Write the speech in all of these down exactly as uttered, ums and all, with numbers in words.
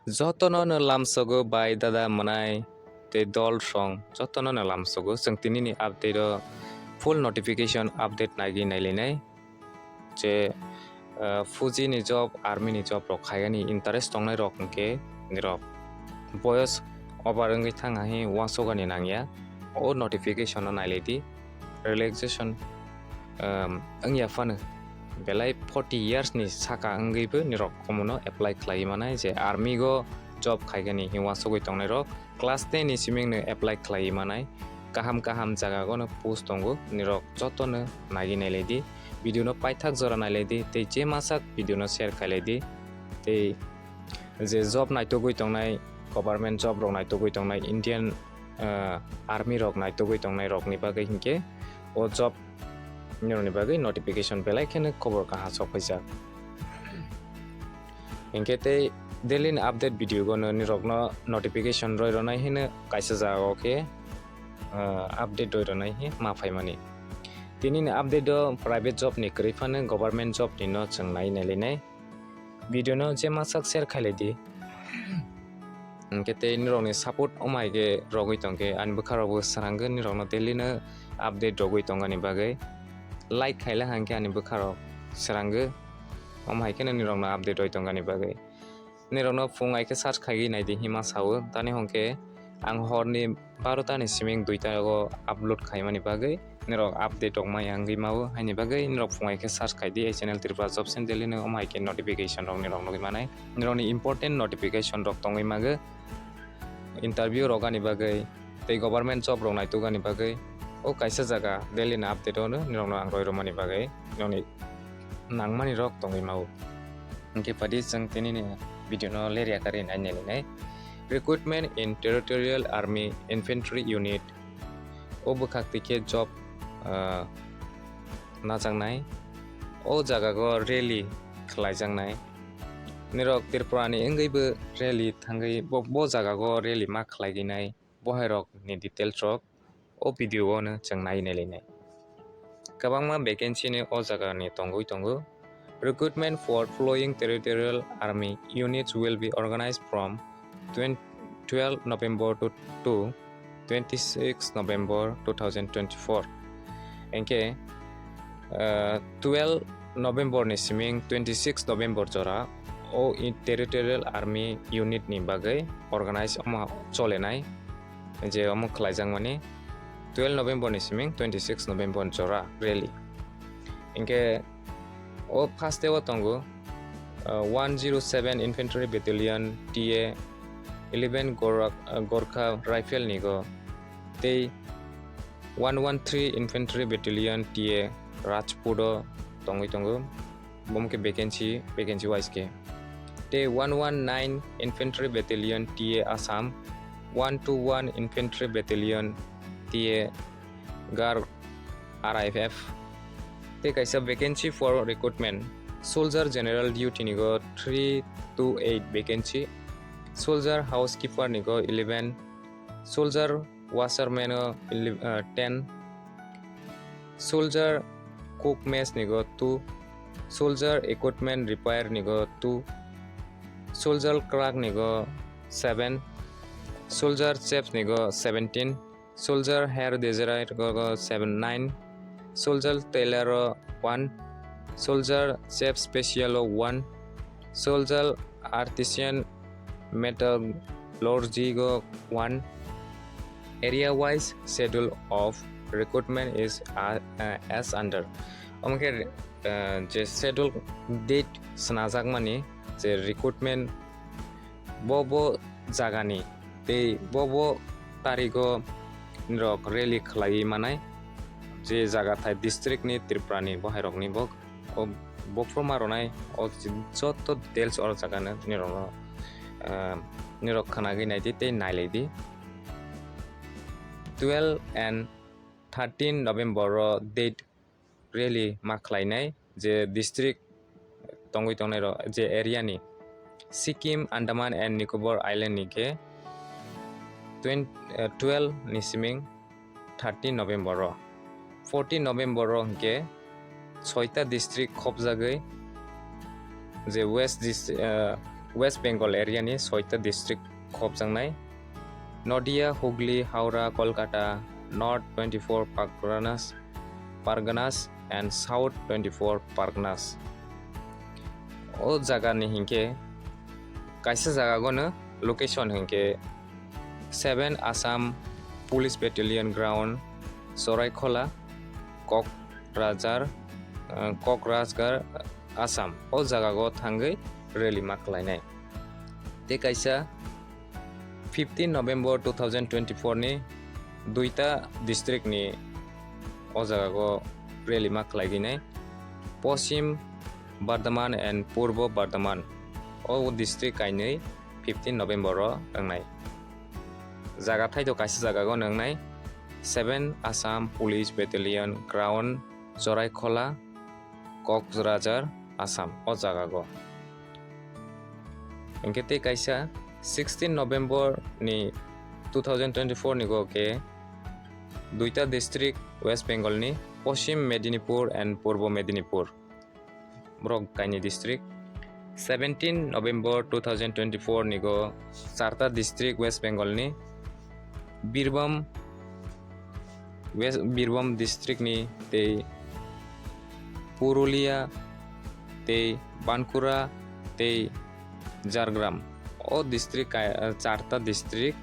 Jotono no lamsogo bai dada mwnai tei dol song jotono no lamsogo. Chwng tini ni update o full notification update naigwi nailainai. Je, ah, fuji ni job, army ni job rok khaigani interest tongnai rok hwnkhe nirok boyos over wngwi thang hai wasogani nangya. O notification no nailaidi. Relaxation, um, wngya phano belai forty years ni saka wngwibo nirok omono apply khlaiwi manai je army go job khaigani hinwi wasogwi tongnai rok class ten ni siming no apply khlaiwi manai. Kaham kaham jaga gono post tongo, nirok jotono naiwi nailaidi. Video no paithak jora nailaidi tei je masak video no share khailaidi. Tei je job naitugwi tongnai, government job rok naitugwi tongnai, Indian, ah, army rok naitugwi tongnai rokni bagwi hinkhe o job nirokni bagwi notification belai kheno khobor kaham sok phaijak. Hinkhe tei daily ni update video gono nirokno notification roi rwnai hino kaisa jaga o khe, ah, update roi rwnai hi ma phaimani. Tini ni update o private job ni kwrwi phano government job ni no chwng nai nailainai. Video no je masak share khailai di. Hinkhe tei nirokni support omai khe rogwi tongkhe ani bwkha rokbo srangwi nirokno daily no update rogwi tongani bagwi. Like khaila hinkhe ani bwkha rok srangwi omo hai kheno nirokno update roi tongani bagwi. Nirokno phung ai khe search khaigwi naidi hima sao tani hwnkhe ang horni barota ni siming duita o upload khaimani bagwi nirok update rok mai wngwi mao, haini bagwi nirok phung ai khe search khai di ei channel Tripura Job Center ni, omo hai khe notification rok nirok nugwi manai, nirokni important notification rok tongwi mago, interview rok ani bagwi tei government job rok naituk ani bagwi o kaisa jaga daily ni update o nirokno ang roi rwmani bagwi nirokni nangmani rok tongwi mao. Hinkhe padi chwng tini ni video no lerya karwi nai nai nai. Recruitment in Territorial Army Infantry Unit. O bwkhak twi khe job, ah, najaknai. O jaga go rally khlaijaknai. Nirok Tripura ni wngwi bo rally thangwi bo, bo jaga go rally ma khlaiwi nai. Bo hai rok ni details rok o video o no chwng nai nai lai nai. Kwbangma vacancy ni o jaga ni tongwi tongo. Recruitment for following territorial army units will be organized from twenty, twelve November to, to twenty-six November two thousand twenty-four. Hinkhe, ah, twelve November ni siming twenty-six November jora o i-, Territorial Army Unit ni bagwi organize omo cholenai, je omo khlaijakmani twelve November ni siming twenty-six November jora rally. Hinkhe o first o tongo, ah, one zero seven Infantry Battalion T A eleven Gor-, ah, Gorkha Rifle ni go tei one one three Infantry Battalion T A Rajput o tongwi tongo. Bo khe vacancy, vacancy wise khe. Tei one one nine Infantry Battalion T A Assam, one two one Infantry Battalion T A Gar R I F F. Tei kaisa vacancy for recruitment. Soldier General Duty ni go three two eight vacancy. Soldier Housekeeper ni go eleven. Soldier Washerman o ele-, ah, ten. Soldier Cook Mess ni go two. Soldier Equipment Repair ni go two. Soldier Clerk ni go seven. Soldier Chef ni go seventeen. Soldier Hair Designer go, go seven nine. Soldier Tailor o one. Soldier Chef Special o one. Soldier Artisan Metallurgy go one. Area wise schedule of recruitment is, uh, uh, as under. Omo khe, uh, je schedule date swnajak mani je recruitment bo bo jagani tei bo bo tarigo nirok rally khlaiwi manai, je jaga thai district ni Tripura ni bo hai rok ni bo, o bophorma rwnai o joto details o jaga no nirok no, ah, nirok khwnagwi naidi tei nailaidi. Twelve and thirteen November o date rally ma khlainai je district tongwi tongnai rok je area ni Sikkim, Andaman and Nicobar Island ni khe twenty, eh, twelve ni siming thirteen November o, fourteen November o hinkhe soita district khopjagwi je West Dis-, eh, West Bengal area ni soita district khopjaknai, Nodia, Hooghly, Howrah, Kolkata, North twenty-four Parganas, Parganas and South twenty-four Parganas. O jaga ni hinkhe kaisa jaga gono location hinkhe seven Assam Police Battalion Ground, Choraikhola, Kokrajhar, eh, Kokrajhar, Assam. O jaga go thangwi rally ma khlainai. Tei kaisa fifteen November two thousand twenty-four ni duita district ni o jaga go rally ma khlaiginai, Poschim Bardhaman and Purbo Bardhaman. O district kainwi fifteen November o wngnai. Jaga thaito kaisa jaga go wngnai seven Assam Police Battalion Ground, Choraikhola, Kokrajhar, Assam. O jaga go. Hinkhe tei kaisa sixteen November ni two thousand twenty-four ni go khe duita district West Bengal ni, Poschim Medinipur and Purbo Medinipur. Borok kaini district. Seventeen November two thousand twenty-four ni go charta district West Bengal ni, Birbhum, West Birbhum district ni tei Purulia tei Bankura tei Jhargram. O district kai-, charta district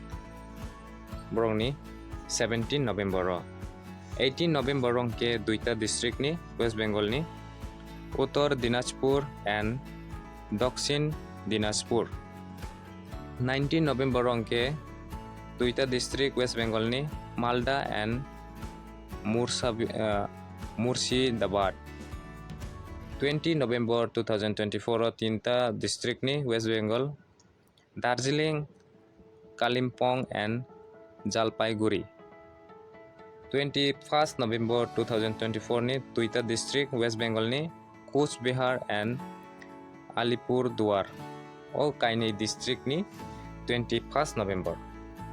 borok ni seventeen November o. Eighteen November o hwnkhe duita district ni West Bengal ni, Uttor Dinajpur and Dakshin Dinajpur. Nineteen November o hwnkhe duita district West Bengal ni, Malda and Mursabi-, ah, Murshidabad. Twenty November two thousand twenty-four o tinta district ni West Bengal, Darjeeling, Kalimpong and Jalpaiguri. Twenty-first November two thousand twenty-four ni duita district West Bengal ni, Cooch Behar and Alipurduar. O kainwi district ni twenty-first November.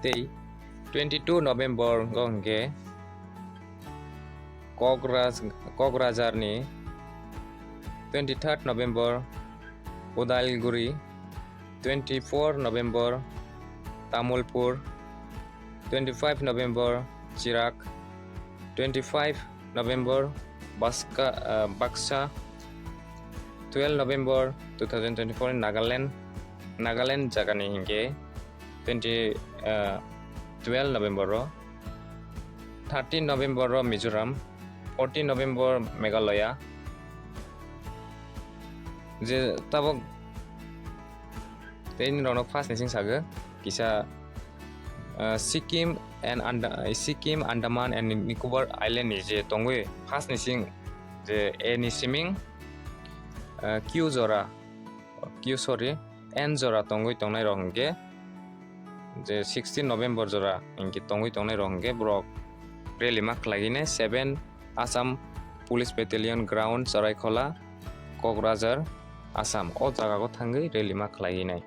Tei twenty-two November go hwnkhe Kokraj-, Kokrajhar ni, twenty-third November Udalguri, twenty-four November Tamulpur, twenty-five November Chirag, twenty-five November Baska-, ah, Baksa, twelve November two thousand twenty-four Nagaland, Nagaland jagani hinkhe twenty, ah, twelve November o, thirteen November o Mizoram, fourteen November Meghalaya. Je tabok tei nini rokno first ni sing sago, kisa, ah, Sikkim and Anda-, Sikkim, Andaman and Nicobar Island ni je tongwi first ni sing je A ni siming, ah, Q jora, Q, sorry, N jora tongwi tongnai rok hwnkhe je sixteen November jora hinkhe tongwi tongnai rok hwnkhe borok rally ma khlaigwinai seven Assam Police Battalion Ground, Choraikhola, Kokrajhar, Assam. O jaga o thangwi rally ma khlaigwinai.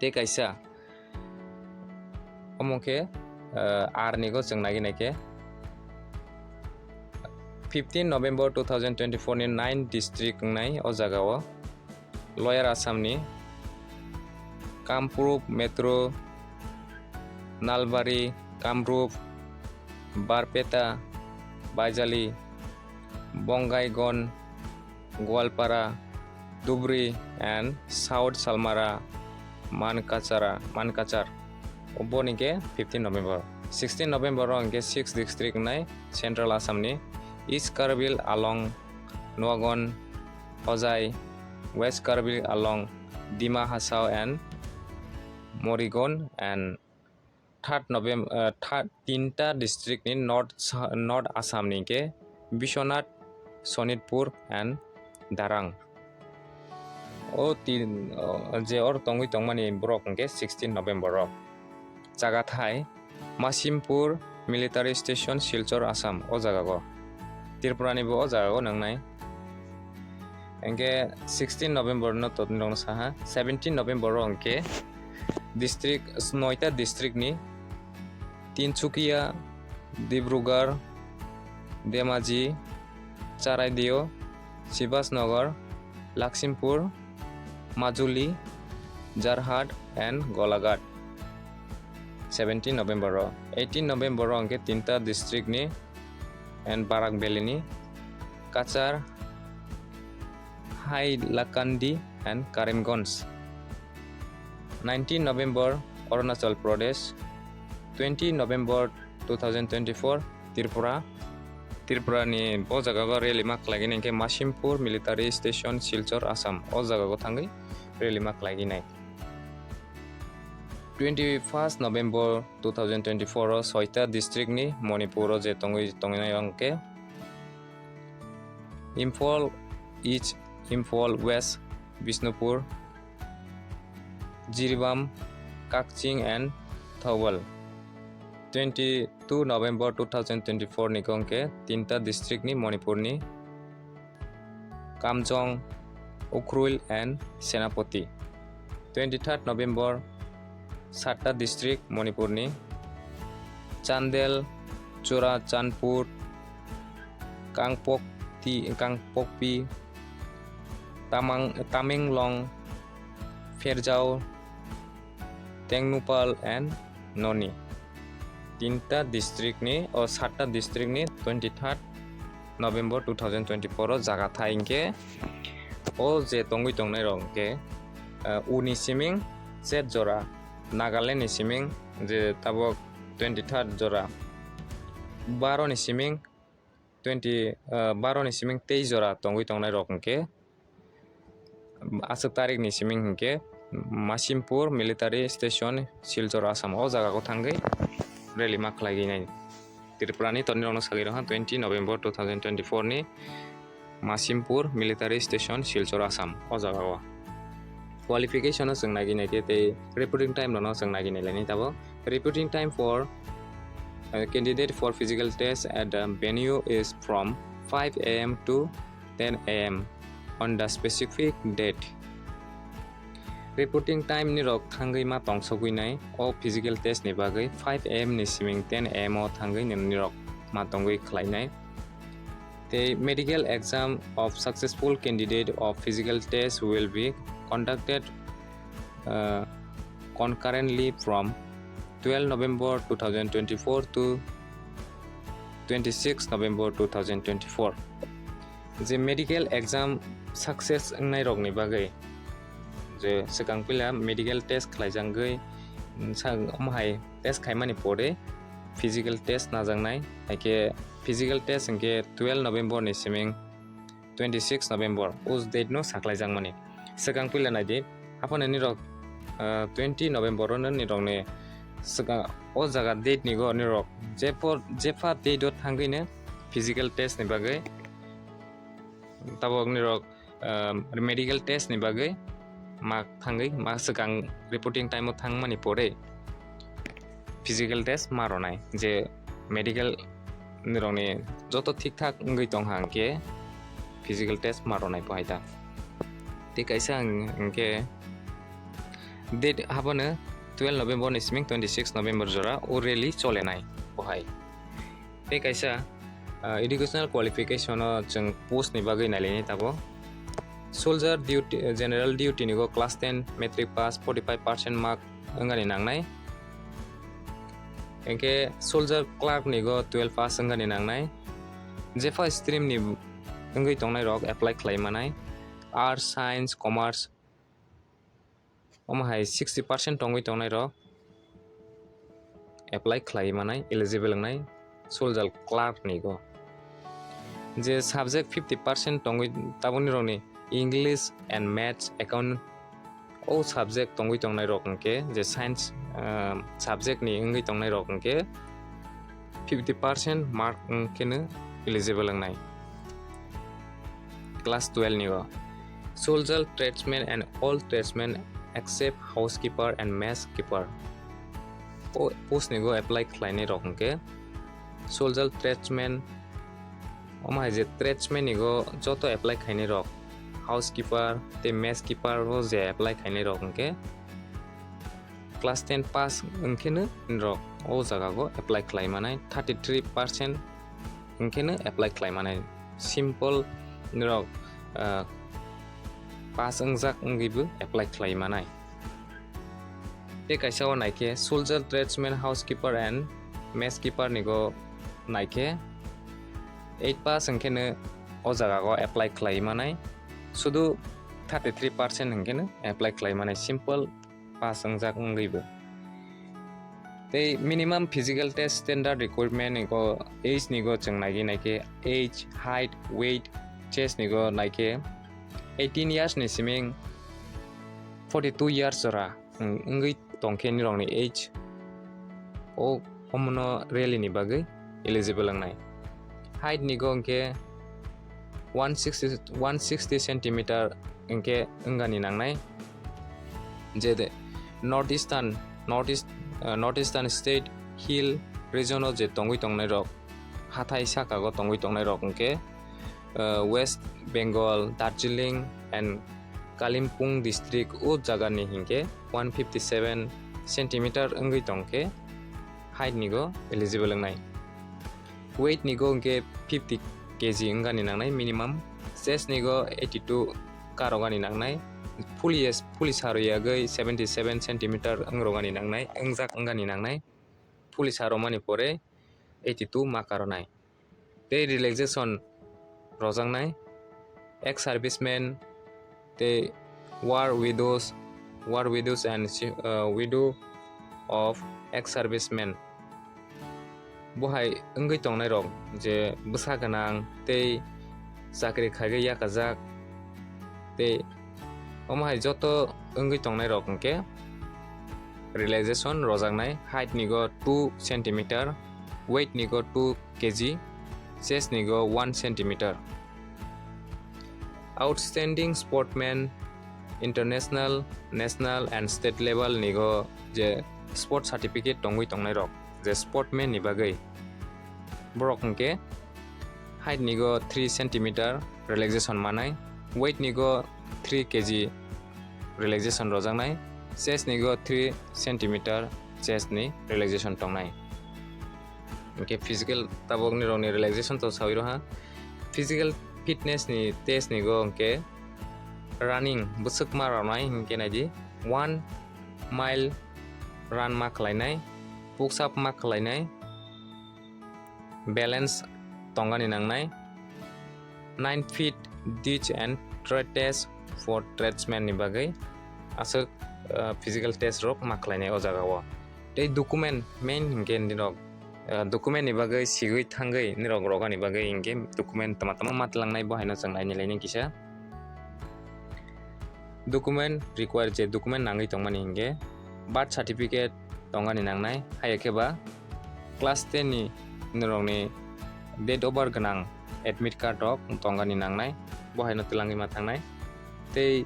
Tei kaisa, omo khe, eh, R ni go chwng naiwi naikhe fifteen November two thousand twenty-four ni nine district wngnai o jaga o. Lower Assam ni Kamrup Metro, Nalbari, Kamrup, Barpeta, Baijali, Bongaigaon, Goalpara, Dhubri and South Salmara, Mankachara, Mankachar. Obo hinkhe fifteen November. Sixteen November o hinkhe six district wngnai Central Assam ni, East Karbi Anglong, Noagaon, Hojai, West Karbi Anglong, Dima Hasao and Morigaon and third November, uh, third, tinta district ni North Sa-, North Assam ni hinkhe Biswanath, Sonitpur and Darrang. O tin, o je oro tongwi tongmani borok hinkhe sixteen November o. Jaga thai Masimpur Military Station, Silchar, Assam, o jaga go. Tripura ni bo o jaga go nangnai. Hinkhe sixteen November no totni rokno saha, seventeen November o hinkhe district, noita district ni Tinsukia, Dibrugarh, Dhemaji, Charaideo, Sibasnagar, Lakhimpur, Majuli, Jorhat and Golaghat. Seventeen November o, eighteen November o hwnkhe tinta district ni and Barak Valley ni Cachar, Hailakandi and Karimganj. Nineteen November, Arunachal Pradesh. Twenty November two thousand twenty-four, Tripura. Tripura ni bo jaga o rally ma khlai gini hwnkhe Masimpur Military Station, Silchar, Assam. O jaga o thangwi rally ma khlai gini. Twenty-first November two thousand twenty-four o soita district ni Manipur o je tongwi tongnai hwnkhe Imphal East, Imphal West, Bishnupur, Jiribam, Kakching and Thoubal. Twenty-two November two thousand twenty-four ni hwnkhe tinta district ni Manipur ni Kamjong, Ukhrul and Senapati. Twenty-third November, satta district Manipur ni Chandel, Churachandpur, Kangpokti-, Kangpokpi, Tamang-, Tamenglong, Pherzawl, Tengnoupal and Noni. Tinta district ni, o satta district ni twenty-third November two thousand twenty-four o jaga thai hwnkhe o je tongwi tongnai rok hwnkhe, ah, uni siming chet jora, Nagaland ni siming je tabok twenty-third jora, baro ni siming twenty, ah, baro ni siming teis jora tongwi tongnai rok hwnkhe aswk tarik ni siming hwnkhe Masimpur Military Station, Silchar, Assam o jaga o thangwi rally ma khlai gini. Tripura ni torni rok no sagwi rokha twenty November two thousand twenty-four ni Masimpur Military Station, Silchar, Assam o jaga o. Qualification no chwng nai gini khe tei reporting time rok no chwng nai gini laini tabok. Reporting time for, uh, candidate for physical test at the venue is from five A M to ten A M on the specific date. Reporting time ni rok thangwi ma tongsogwi nai o physical test ni bagwi five A M ni siming ten A M o thangwi ni rok ma tongwi khlai nai. Tei medical exam of successful candidate of physical test will be conducted, uh, concurrently from twelve November two thousand twenty-four to twenty-six November two thousand twenty-four. Je medical exam success wngnai rokni bagwi je swkang puila medical test khlaijagwi, mm, sa-, omo hai test khaimani pore physical test najaknai, haikhe physical test hwnkhe twelve November ni siming twenty-six November o date no saklaijakmani. Swkang puila naidi, aphano nirok, ah, twenty November o no nirokni swkang o jaga date ni go nirok jepho, jepha date o thangwi no physical test ni bagwi tabok nirok, ah, medical test ni bagwi ma thangwi ma swkang reporting time o thangmani pore physical test ma ronai je medical nirokni joto thik thak wngwi tong ha hwnkhe physical test ma ronai bo hai ta. Tei kaisa hwnkhe date habono twelve November ni siming twenty-six November jora o rally cholenai bo hai. Tei kaisa, ah, educational qualification o chwng post ni bagwi nailaini tabok. Soldier duty, general duty ni go class ten, matric pass, forty-five percent mark wngani nangnai. Hwnkhe soldier clerk ni go twelve pass wngani nangnai. Jepha stream ni wngwi tongnai rok apply khlai manai. Arts, science, commerce, omo hai sixty percent tongwi tongnai rok apply khlai manai, eligible wngnai soldier clerk ni go. Je subject fifty percent tongwi taboni rokni English and Maths, account o subject tongwi tongnai rok hwnkhe je science, ah, subject ni wngwi tongnai rok hwnkhe fifty percent mark wngkheno eligible wngnai. Class twelve ni o soldier tradesman and all tradesmen except housekeeper and mess keeper. O post ni go apply khlainai rok hwnkhe soldier tradesman, omo hai je tradesman ni go joto apply khainai rok, housekeeper tei mess keeper o je apply khainai rok hwnkhe class ten pass wngkheno nirok o jaga go apply khlai manai, thirty three percent wngkheno apply khlai manai. Simple nirok, ah, pass wngjak wngwibo apply khlai manai. Tei kaisa o naikhe soldier, tradesman, housekeeper and mess keeper ni go naikhe eight pass hwnkhe no o jaga go apply khlai manai, sudu thirty three percent hwnkhe no apply khlai manai, simple pass wngjak wngwi bo. Tei minimum physical test standard requirement ni go age ni go chwng naigwi naikhe age, height, weight, chest ni go naikhe eighteen years ni siming forty two years jora wngwi tongkhe nirokni age o omono rally ni bagwi eligible wngnai. Height ni go hwnkhe one sixty, one sixty centimeter hwnkhe wngani nangnai. Je de North Eastern, North East, uh, North Eastern state hill region o je tongwi tongnai rok, hathai saka go tongwi tongnai rok hwnkhe, uh, West Bengal, Darjeeling and Kalimpong district o jaga ni hwnkhe one fifty seven centimeter wngwi tongkhe height ni go eligible wngnai. Weight ni go hwnkhe fifty K G wngani nangnai minimum, chest ni go eighty two karogani nangnai, fully, fully sarwi yagwi seventy seven centimeter wngrogani nangnai, wngjak wngani nangnai, fully saromani pore eighty two ma karonai. Tei relaxation rojaknai, ex servicemen tei war widows, war widows and si-, uh, widow of ex servicemen. Bo hai wngwi tongnai rok je bwsa gwnang tei chakri khaiwi yakajak tei omo hai joto wngwi tongnai rok hwnkhe relaxation rojaknai, height ni go two centimeter, weight ni go two K G, chest ni go one centimeter. Outstanding sportsman, international, national and state level ni go je sport certificate tongwi tongnai rok, je sportsman ni bagwi borok hwnkhe height ni go three centimeter relaxation manai, weight ni go three K G relaxation rojaknai, chest ni go three centimeter chest ni relaxation tongnai. Hwnkhe physical tabok nirokni relaxation to sawi roha. Physical fitness ni test ni go hwnkhe running bwswkma rwnai hwnkhe naidi one mile run ma khlainai, push up ma khlainai, balance tongani nangnai, nine feet ditch and tread test for tradesman ni bagwi aswk, uh, physical test rok ma khlainai o jaga o. Tei document main hwnkhe nirok, uh, document ni bagwi sigwi thangwi nirok rogani bagwi hwnkhe document tama tama ma tlangnai bo haino chwng naini laini kisa. Document require je document nangwi tongmani hwnkhe birth certificate tongani nangnai, hai khe ba class ten ni norokni date of birth gwnang admit card rok tongani nangnai, bo haino twlangwi ma thangnai. Tei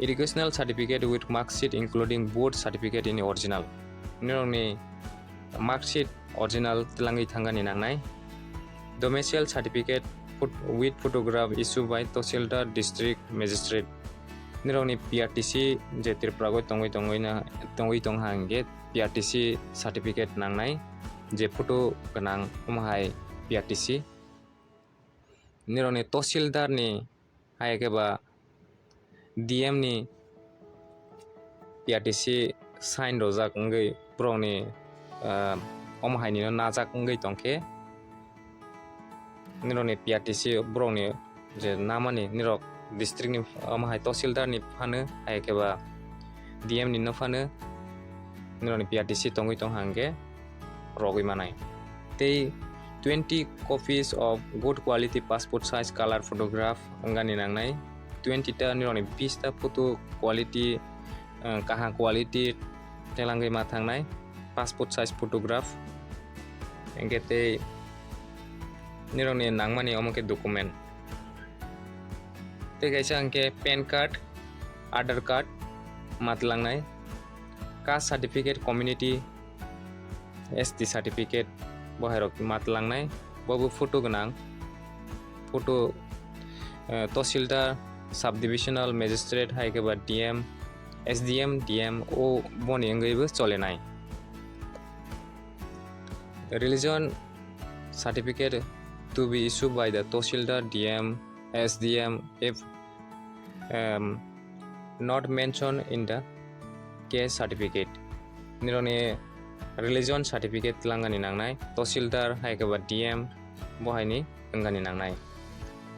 educational certificate with mark sheet including board certificate in original, norokni mark sheet original twlangwi thangani nangnai. Domicile certificate phot-, with photograph issue by Tahsildar, District Magistrate. Nirokni P R T C je Tripura o tongwi tongwi na, tongwi tong ha hwnkhe P R T C certificate nangnai, je photo gwnang omo hai P R T C. Nirokni Tahsildar ni hai khe ba D M ni P R T C sign rojak wngwi borokni, ah, omo hai nino najak wngwi tongkhe nirokni P R T C borokni je namani nirok district ni omo hai Tahsildar ni phano hai khe ba D M ni no phano nirokni P R T C tongwi tong hangkhe rogwi manai. Tei twenty copies of good quality passport size color photograph wngani nangnai. Twenty ta nirokni bis ta photo quality, eh, kaham quality telangwi ma thangnai passport size photograph. Hingkhe tei nirokni nangmani omo khe document. Tei kaisa hingkhe pan card, Aadhaar card ma tlangnai, caste certificate, community, S T certificate, bo hai rok ma tlangnai. Bo bo photo gwnang, photo, eh, Tahsildar, Sub Divisional Magistrate hai khe ba D M, S D M, D M o boni wngwi bo cholenai. Religion certificate to be issued by the Tahsildar, D M, S D M if, um, not mentioned in the caste certificate. Nirokni religion certificate twlangani nangnai, tahsildar hai khe ba D M bo haini wngani nangnai.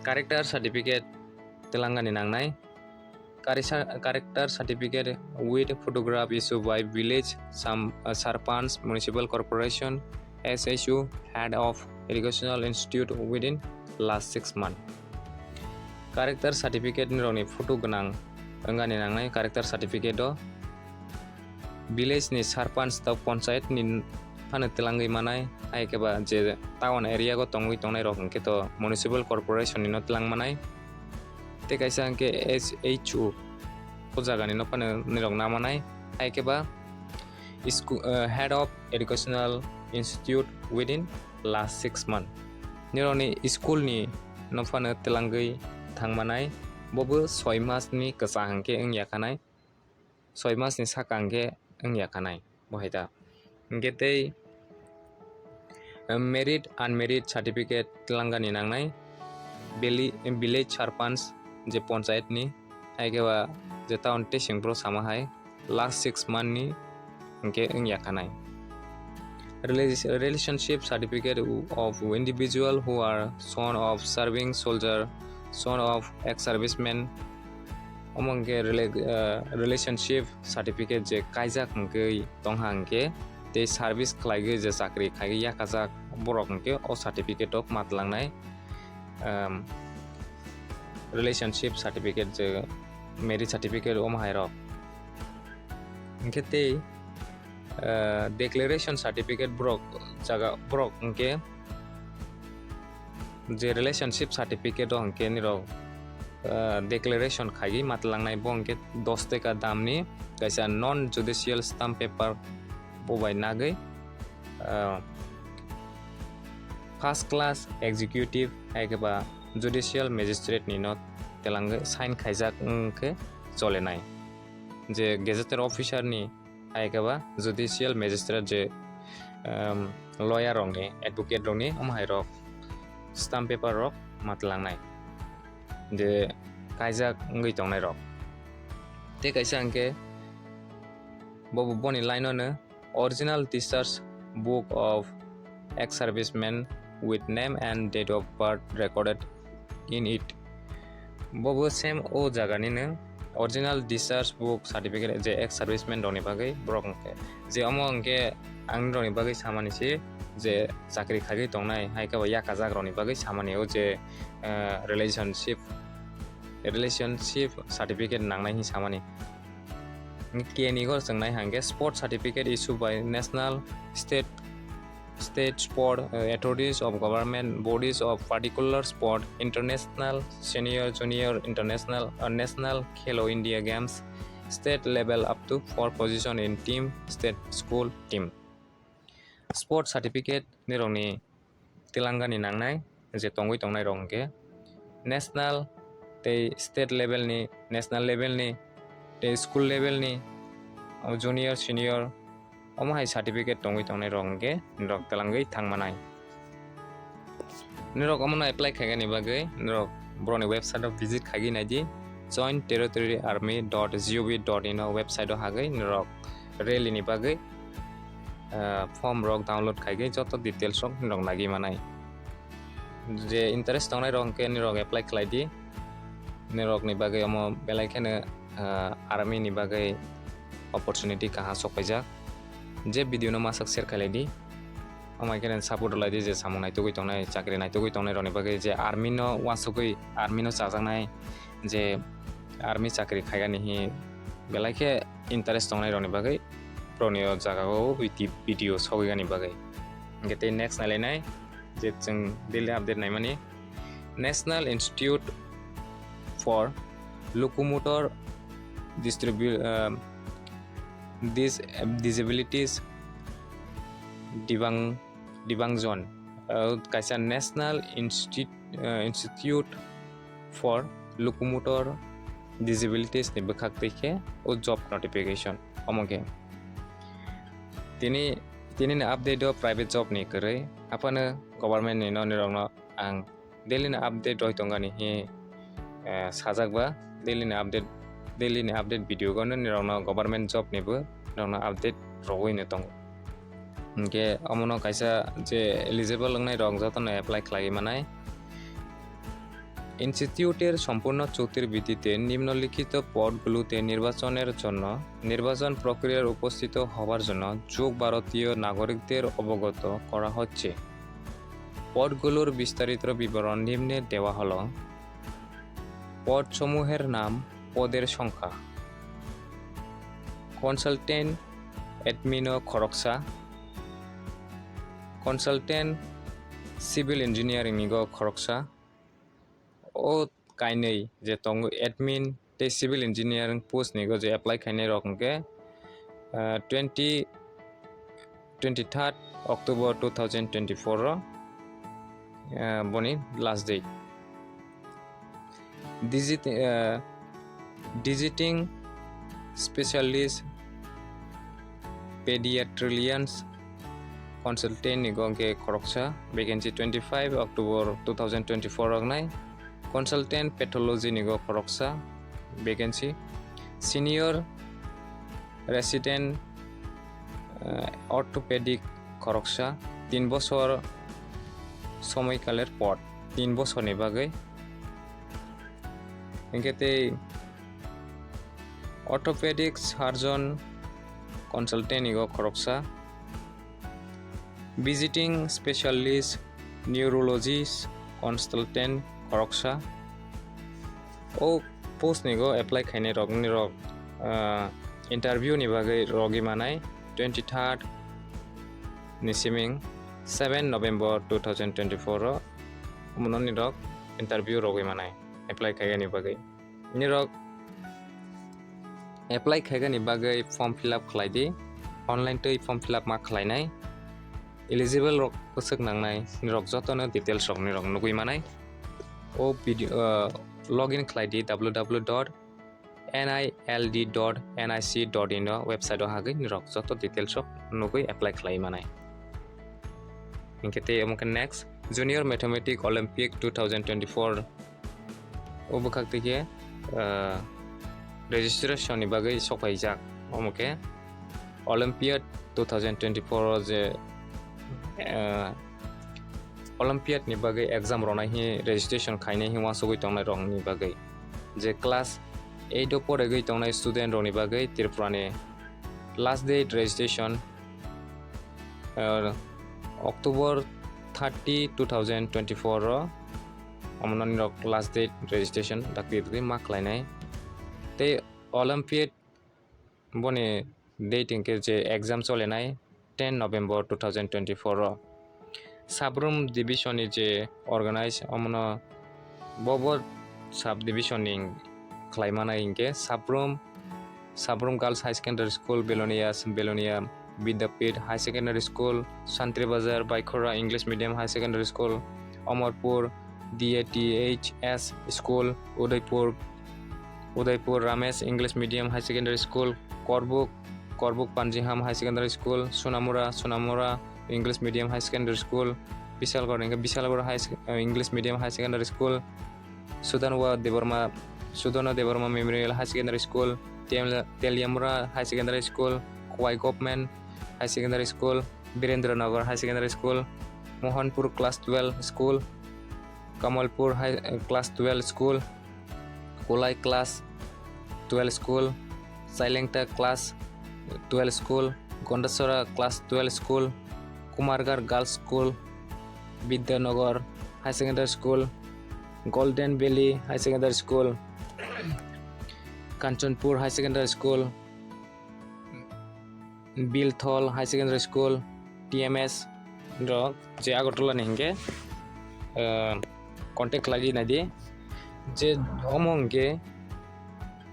Character certificate twlangani nangnai. Character, character certificate with photograph issued by village sam-, uh, sarpanch, municipal corporation, S H O, head of educational institute within last six month. Character certificate nirokni photo gwnang wngani nangnai character certificate o. Village ni sarpanch tei ponchayat ni phano twlangwi manai, hai khe ba je town area o tongwi tongnai rok hwnkhe to municipal corporation ni no twlang manai. Tei kaisa hwnkhe S H O o jaga ni no phano nirok na manai, hai khe ba school, eh, head of educational institute within last six month. Nirokni school ni no phano twlangwi thang manai, bo bo soi mas ni kwchang hwnkhe wngya khanai. Soi mas ni saka hwnkhe wngya khanai bo hai ta. Hwnkhe tei, eh, married unmarried certificate twlangani nangnai, village, village sarpanch je ponchayat ni, hai khe ba je town tesing bro sama hai last six month ni hwnkhe wngya khanai. Rela-, relationship certificate of individual who are son of serving soldier, son of ex-serviceman, omo hwnkhe rela-, eh, relationship certificate je kaijak hwnkhe tongha hwnkhe tei service khlaigwi je chakri khaigwi yakajak borok hwnkhe o certificate o ma twlangnai, ehm, relationship certificate je marriage certificate omo hai rok. Hwnkhe tei, eh, declaration certificate borok jaga borok hwnkhe je relationship certificate o hwnkhe nirok, ah, declaration khaigwi ma twlangnai, bo hwnkhe dos teka damni kaisa non judicial stamp paper bo bai nagwi, ah, first class executive hai khe ba judicial magistrate ni no twlangwi sign khaijak wngkhe cholenai. Je gazetted officer ni hai khe ba judicial magistrate je, um, lawyer rokni, advocate rokni omo hai rok stamp paper rok ma twlangnai je kaijak wngwi tongnai rok. Tei kaisa hwnkhe bo, boni line o no original discharge book of ex-serviceman with name and date of birth recorded in it. Bo bo same o jaga ni no original discharge book certificate je ex-serviceman rokni bagwi borok hwnkhe je omo hwnkhe ang rokni bagwi samani se je chakri khagwi tongnai hai khe bo yakajak rokni bagwi samani o je, eh, relationship, relationship certificate nangnai hinwi samani. Keni go chwngnai hwnkhe sport certificate issued by national, state, state sport, uh, authorities of government, bodies of particular sport, international, senior, junior, international, uh, national Khelo India Games, state level up to four position in team, state school team. Sport certificate nirokni twlangani nangnai je tongwi tongnai rok hwnkhe national tei state level ni, national level ni tei school level ni, o junior, senior, omo hai certificate tongwi tongnai rok hwnkhe norok twlangwi thang manai. Norok omono apply khaigani bagwi norok borokni website o visit khaigwi naidi, joint territory army dot gov dot in o website o hagwi norok rally ni bagwi, ah, form rok download khaigwi joto details rok norok nagwi manai. Je interest tongnai rok hwnkhe norok apply khlai di. Norok ni bagwi omo belai kheno, ah, army ni bagwi opportunity kaham sok paijak. Je video no masak share khlai di. Omo hai kheno support rwlai di je samung naitugwi tongnai, chakri naitugwi tongnai rok ni bagwi je army no uansugwi army no chajaknai je army chakri khaigani hi belai khe interest tongnai rok ni bagwi borok ni o jaga o video sogwi gani bagwi. Hwnkhe tei next nailainai je chwng daily update naimani National Institute for Locomotor Distribu-, uh, Dis-, Disabilities Dibang-, Dibangjon, uh, kaisa National Insti-, uh, Institute for Locomotor Disabilities ni bwkhak twi khe o job notification omo khe. Tini, tini ni update o private job ni kwrwi, aphano government ni no nirok no ang daily ni update roi tongani hi, eh, sajak ba daily ni update daily ni update video gano nirokno government job nibo nirokno update rogwi no tongo. Hinkhe omono kaisa je eligible wngnai rok jotono apply khlaiwi manai. ইনস্টিটিউটের সম্পূর্ণ চৌতির ভিত্তিতে নিম্নলিখিত পদগুলোতে নির্বাচনের জন্য নির্বাচন প্রক্রিয়ায় উপস্থিত হবার জন্য যোগ ভারতীয় নাগরিকদের অবগত করা হচ্ছে। পদগুলোর বিস্তারিত বিবরণ নিম্নে দেওয়া হলো। পদসমূহের নাম, পদের সংখ্যা। Consultant admin o khoroksa, consultant civil engineering nigo khoroksa. O kainwi je tongo admin tei civil engineering post nigo je apply khainai rok hwnkhe, ah, twenty, twenty-third October two thousand twenty-four o, ah, boni last date. Digit-, ah, digiting specialist pediatricians consultant nigo hwnkhe khoroksa, vacancy twenty-five October two thousand twenty-four rok nai. Consultant pathology nigo khoroksa vacancy. Senior resident, eh, orthopedic khoroksa, tin bosor somoikaler pod, tin bosorni bagwi. Hinkhe tei orthopedic surgeon consultant nigo khoroksa. Visiting specialist neurologist consultant khoroksa. O post nigo apply khainai rok nirok, ah, interview ni bagwi rogwi manai twenty-third ni siming seven November two thousand twenty-four o omono nirok interview rogwi manai apply khaigani bagwi. Nirok apply khaigani bagwi form fill up khlai di, online twi form fill up ma khlainai. Eligible rok bwswk nangnai, nirok jotono details rok nirok nugwi manai. O video, uh, login khlai di W W W dot N I L D dot N I C dot in o website o hagwi nirok joto details rok nugwi apply khlai manai. Hinkhe tei omo khe next Junior Mathematics Olympiad two thousand twenty-four o bwkhak twi khe, ah, registration ni bagwi sokphaijak. Omo khe Olympiad two thousand twenty-four o je, ah, Olympiad ni bagwi exam rwnai hi registration khainai hi uansugwi tongnai rokni bagwi, je class eight o porigwi tongnai student rokni bagwi Tripura ni last date registration, ah, October thirty, two thousand twenty-four o omono nirok last date registration dakti dakti ma khlainai. Tei Olympiad boni date hinkhe je exam cholenai ten November two thousand twenty-four o. Sabrum division ni je organize omono bobo sub division ni khlai manai hinkhe Sabrum, Sabrum Girls High Secondary School, Belonia, Belonia Vidyapith High Secondary School, Santri Bazar Baikhora English Medium High Secondary School, Amarpur D A T H S School, Udaipur, Udaipur Ramesh English Medium High Secondary School, Korbuk, Korbuk Panjiham High Secondary School, Sonamura, Sonamura English Medium High Secondary School, Bisalgor, Bisalgor High Sec-, English Medium High Secondary School, Sudanwa Debbarma, Sudana Debbarma Memorial High Secondary School, Tel-, Teliamura High Secondary School, Khowai Government High Secondary School, Birendranagar High Secondary School, Mohanpur Class twelve School, Kamalpur High, Class twelve School, Kolai Class twelve School, Sailengta Class twelve School, Gondasora Class twelve School, Kumargarh Girls School, Vidyanagar High Secondary School, Golden Valley High Secondary School, Kanchanpur High Secondary School, Bilthol High Secondary School, T M S rok je Agartala ni hinkhe, ah, contact khlai nai di. Je omo hinkhe,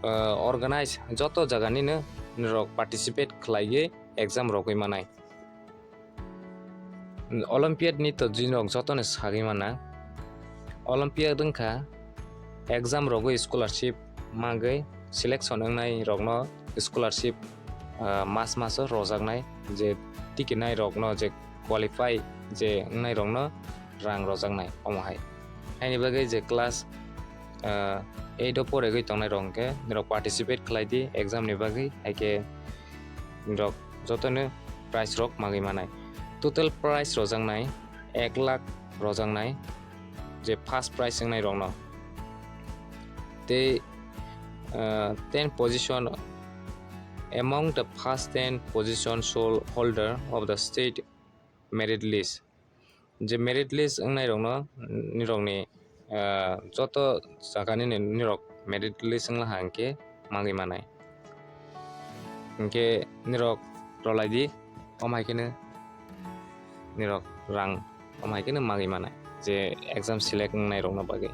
ah, organize joto jaga nino norok participate khlaiwi exam rogwi manai. Olympiad ni to jinrok jotono sagwi mana. Olympiad wngkha exam rogwi scholarship magwi selection wngnai rokno scholarship, ah, mas maso rojaknai, je tikinai rokno je qualify je wngnai rokno rang rojaknai omo hai. Haini bagwi je class ah, eight o poregwi tongnai rok hwnkhe nirok participate khlai di exam ni bagwi, hai khe nirok jotono prize rok magwi manai. Total prize rojaknai ek lakh rojaknai, je first prize wngnai rokno. Tei, ah, ten position, among the first ten position sole holder of the state merit list. Je merit list wngnai rokno nirokni, ah, joto jagani ni nirok merit list wngla ha hwnkhe magwi manai. Hwnkhe nirok rwlai di, omo hai kheno nirok rang omo hai kheno magwi manai, je exam select wngnai rokno bagwi.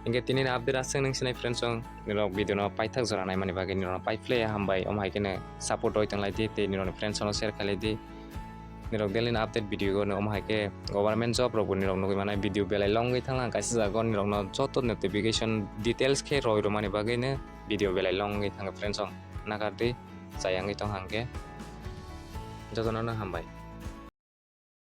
Hwnkhe tini ni update aswk nung sinai friends song, nirok video no paithak jora naimani bagwi nirok no pai phle hambai, omo hai kheno support roi tong lai di tei nirok ni friends no share khai lai di. Nirok daily ni update video no omo hai khe government job rok bo nirok nugwi manai, video belai long wngwi thanglang kaisa jaga o nirok no joto notification details khe roi rwmani bagwi no video belai long wngwi thango friends song, nakar di chayangwi tong hang khe jotono no hambai.